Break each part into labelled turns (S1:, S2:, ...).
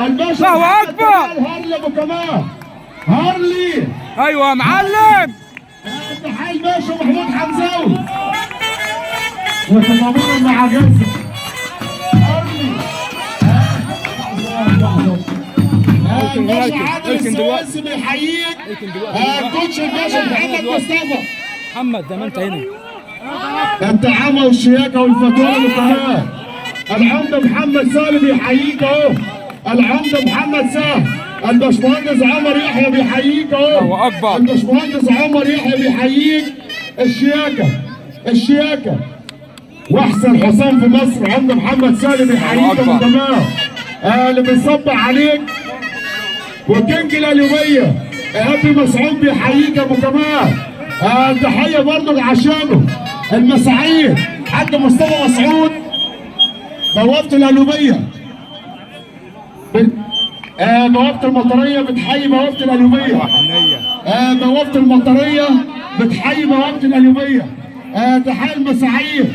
S1: الباشا
S2: الله أكبر.
S1: هارلي ابو كمال هارلي.
S2: ايوه يا معلم.
S1: تحية الباشا محمود حمزاوي وتضامنا مع غزة. هارلي. الباشا عادل السويسي بيحييك. الكوتش الباشا محمد مصطفى.
S2: محمد زي ما انت هنا.
S1: الدعامه والشياكه والفاتوره والقناة. العمدة محمد سالم بيحييك اهو. العمدة محمد سالم. الباشمهندس عمر يحيى بيحييك اهو.
S2: الله أكبر.
S1: الباشمهندس عمر يحيى بيحييك. الشياكه الشياكه واحسن حصان في مصر عمده محمد سالم بيحييك
S2: الله
S1: ابو
S2: أكبر.
S1: جمال. اللي بيصبح عليك. وكينج القليوبيه ايهاب مسعود بيحييك يا ابو كمال. تحية برضه عشانه المساعيد حاج مصطفى مسعود بوابه القليوبيه. بوابه المطريه بتحيي بوابه القليوبيه.
S2: حنيه.
S1: بوابه المطريه بتحيي بوابه القليوبيه. تحية المساعيد.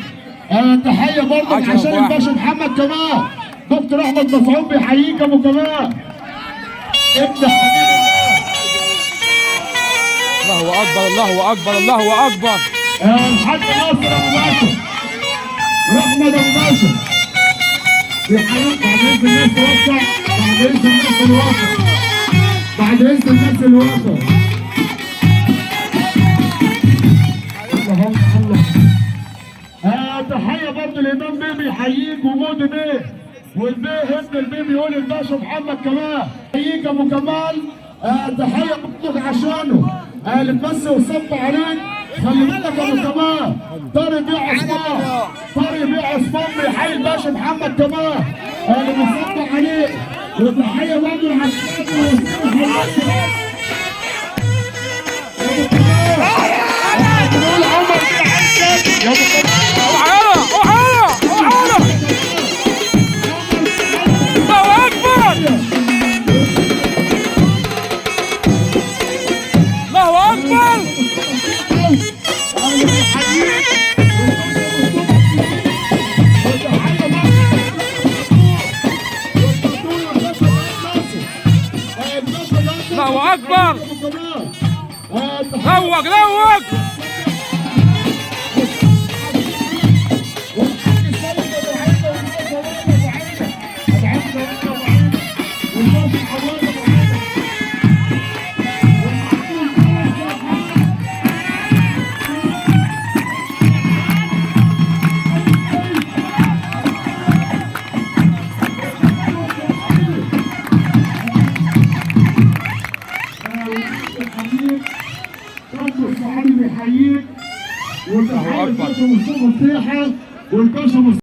S1: تحية برضه
S2: 10
S1: عشان
S2: بواحد.
S1: الباشا محمد كمال. دكتور احمد مسعود بيحييك يا ابو كمال. ابن حبيب الله.
S2: الله اكبر الله اكبر الله اكبر.
S1: الحاج ناصر ابو باشا واحمد ابو باشا بيحييك. بعد اذن الناس توسع، بعد اذن الناس الواقع، بعد اذن الناس الواقع. الله الله. تحية برضه الامام بيه بيحييك ومودي بيه والبيه ابن البيه بيقول الباشا محمد كمال بيحييك ابو كمال. تحية برضه عشانه اللي تمسي وصب عليك. خلي بالك يا ابو كمال. طارق بيه عثمان، طارق بيه عثمان بيحيي الباشا محمد كمال اللي بيصب عليك. وتحية برضه عشانه. بنقول عمر بيه عزت يا ابو كمال.
S2: اوعى يلا اوعى يلا اوعى يلا. الله اكبر الله اكبر. الله أكبر. روق روق.
S1: الصحابي بيحييك.
S2: الله أكبر.
S1: والباشا مصطفى فتيحه والباشا